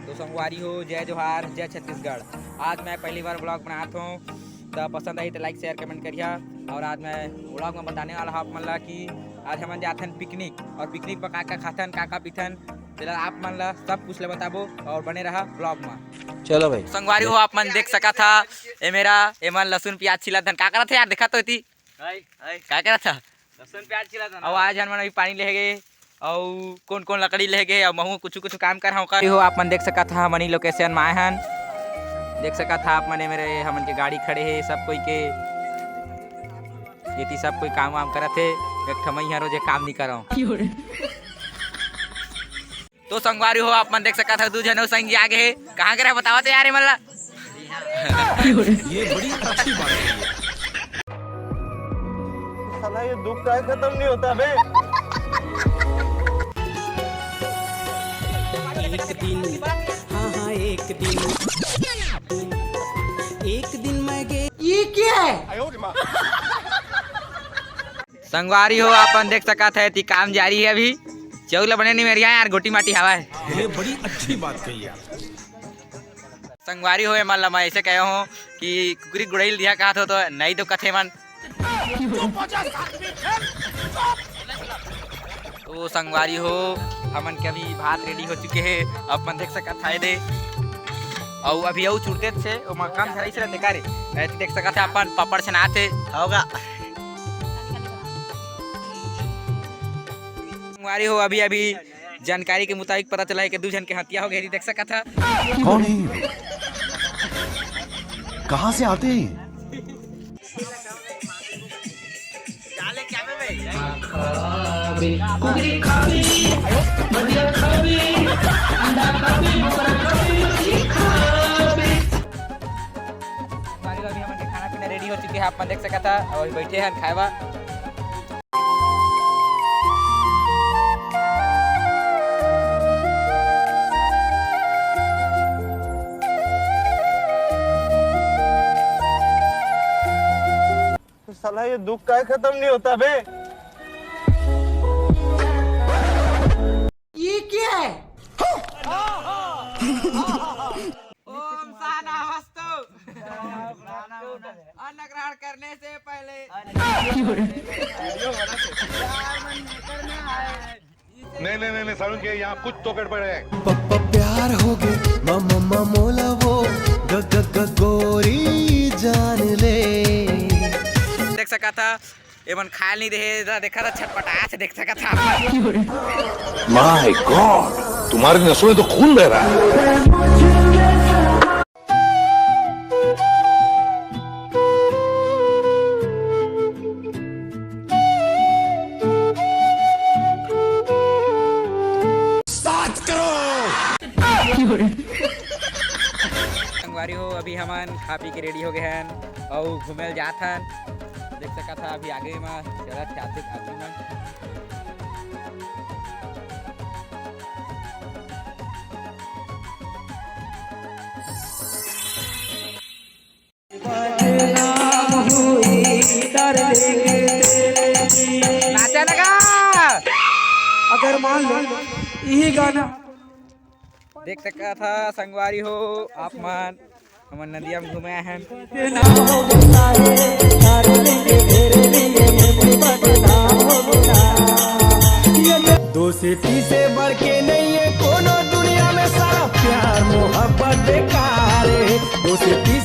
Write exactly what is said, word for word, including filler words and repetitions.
तो संगवारी हो, जय जोहार, जय छत्तीसगढ़। आज मैं पहली बार vlog बनात हूँ, तो पसंद आही तो like, share, comment करिहा। और आज मैं vlog में बताने वाला हूँ आप मन ला कि आज हमन जाथन picnic, और picnic में का का खाथन, का का पीथन, तेला आप मन ला सब कुछ ले बताबो, और बने रहा vlog में। चलो भाई। संगवारी हो, आप मन देख सकत हा, ए मेरा, ए मन लहसुन प्याज छिलत हन। का करत हे यार, देखा तो एती। हाय, हाय। का करत हा? लहसुन प्याज छिलत हन। अब आज हमन अभी पानी लेहे गे, अउ कोन कोन लकड़ी लेहे गे, अउ महू कुछ कुछ काम कर हूँ कर। हो, आप मन देख सकत हा, मनी location में आए हन। देख सकत हा आप मन, ए मेरे, हमन के गाड़ी खड़े हे, सब कोई के एती सब कोई काम वाम करत हे। एक ठमई हर रोजे काम नहीं करव। तो संगवारी हो, आप मन देख सकत हव, दू झन अउ संगी आ गे हे। कहाँ गे रहे बतावा तो यार, ए मन ला। ये बड़ी अच्छी बात है। साला, ये दुख का खत्म नहीं होता बे। एक दिन, हाँ, हाँ, एक दिन, एक दिन मैं गे- ये क्या है? संगवारी हो, आप मन देख सकत हव, एती काम जारी हे अभी। चौल बने नहीं मेरिया यार, गोटी माटी हवा है। ये बड़ी अच्छी बात कही यार। संगवारी हो, ए मन ला मैं ऐसे कहे हूँ कि कुकरी गुड़ैल दिया कहा तो, तो नहीं तो कथे मन। तो संगवारी हो, हमन के अभी भात ready हो चुके हे, अपन देख सकत हा एदे। अउ अभी अउ चुरते से, ओ मकान धराई से रहते का रे? ऐसे देख सकत हा अपन पापड़ छनात हे। होगा। संगवारी हो, अभी अभी जानकारी के मुताबिक पता चला है कि दू झन के हत्या हो गई, देख सकत हा। कौन है ये लोग? कहाँ से आते हैं ये? संगवारी हो, अभी हमन के खाना पीना ready हो चुके हे, आप मन देख सकत हा, अउ बैठे हन खाए बर। साला, ये दुख का खत्म नहीं होता बे। ये क्या है? ओम सहनावस्तु। अन्न ग्रहण करने से पहले। नहीं, नहीं, नहीं, नहीं, सारुण के यहाँ कुछ तो गड़बड़ है। प-, प-, प्यार हो गे, म-, म-, म-, मोला वो ग-, ग-, ग-, गोरी जान ले। देख सकत हा, एमन खाए नहीं देहे, देखा था, छटपटाया से देख सकत हा। My God, तुम्हारी नसों में तो खून बह रहा है। संगवारी हो, अभी हमन खा पी के ready हो गए हन अउ घूमे ल जात हन। देख सकत हा, अभी आगे म चलत हे आदमी मन। नाचा लगा। अगर मान लो यही गाना देख सकत हा संगवारी हो, आप मन हमन नदिया में घूमे आए हन। दोस्ती से बढ़ के नहीं है कोनो दुनिया में, सारा प्यार मोहब्बत बेकार है। दोस्ती